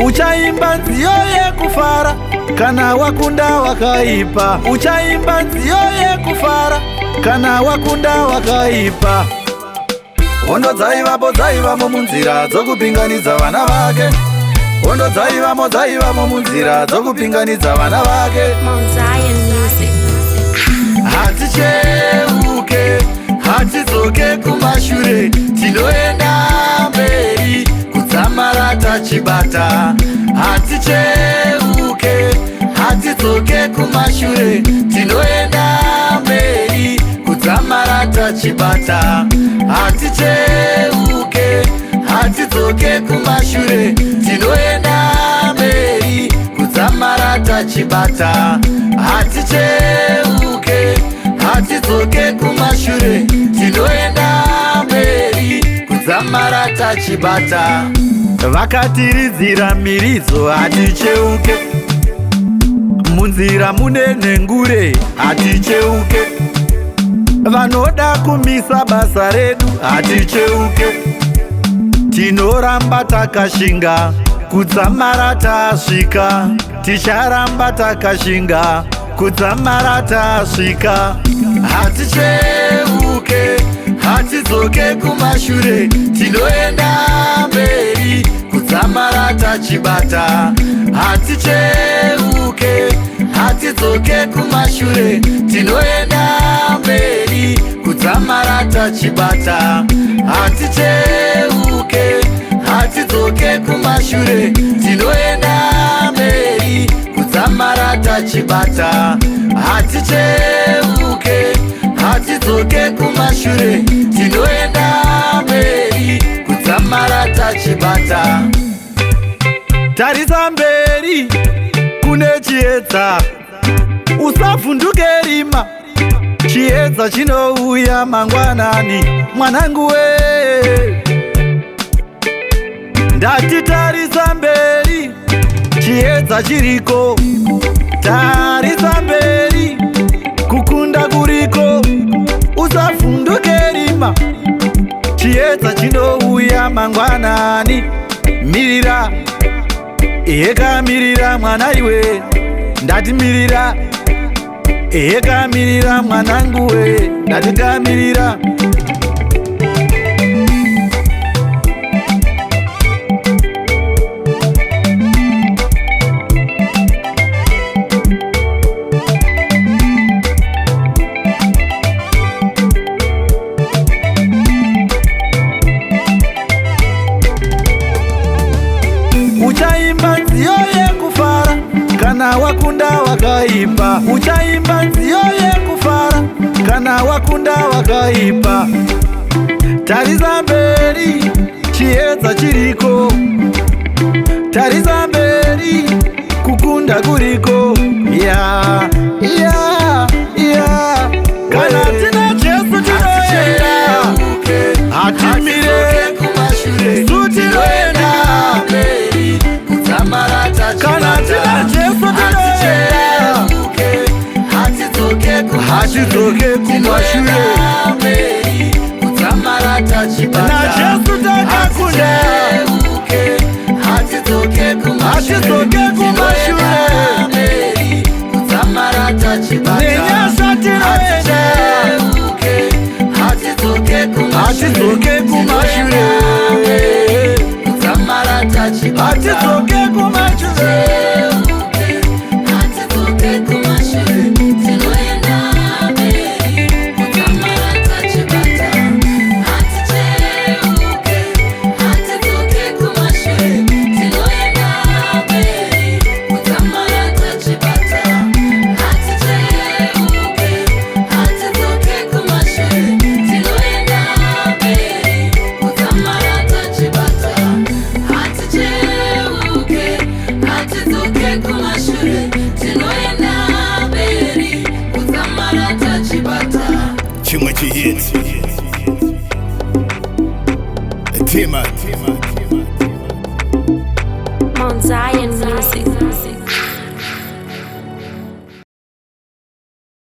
Uchaimba nziyo yekufara kana wakunda wakaipa. Uchaimba nziyo yekufara kana wakunda wakaipa. Hondo dzaivapo, dzaivamo munzira dzokupinganidza vana vake. Hondo dzaivamo, dzaivamo munzira dzokupinganidza vana vake. Mount Zion Music. Haticheuke, hatidzoke kumashure, tinoenda mberi kudzamara tachibata. Haticheuke, hatidzoke kumashure, tinoenda mberi kudzamara tachibata. Haticheuke, hatidzoke kumashure, tinoenda mberi kudzamara tachibata. Haticheuke, hatidzoke kumashure, tinoenda mberi kudzamara tachibata. Vakatiridzira miridzo, haticheuke. Munzira mune nhengure, haticheuke. Vanoda kumisa basa redu, haticheuke. Tinoramba takashinga kudzamara tasvika. Ticharamba takashinga kudzamara tasvika. Haticheuke, hatidzoke kumashure, tinoenda mberi kudzamara tachibata. Haticheuke, hatidzoke kumashure, tinoenda mberi kudzamara tachibata. Haticheuke, hatidzoke kumashure, tinoenda mberi kudzamara tachibata. Haticheuke, hatidzoke kumashure, tinoenda mberi kudzamara tachibata. Tarisa mberi kune chiedza, usavhunduke rima. Chiedza chinouya mangwanani, mwanangu we. Ndati tarisa mberi, chiedza chiriko. Tarisa mberi, kukunda kuriko. Usavhunduke rima, chiedza chinouya mangwanani. Mirira, ehekamirira mwana iwe. Ndati mirira, ehekamirira mwanangu we. Ndati kamirira. Uchaimba nziyo yekufara kana wakunda wakaipa. Uchaimba nziyo yekufara kana wakunda wakaipa. Tarisa mberi, chiedza chiriko. Tarisa mberi, kukunda kuriko. Ya ya ya, kana tina Jesu tinoenda, hatimire, su tinoenda. Kana tina Jesu tinoenda, hatidzoke kumashure. NaJesu takakunda, hatidzoke kumashure. Nenyasha tinoenda, hatidzoke kumashure, hatidzoke kumashure. Chimwe chihit. Tema.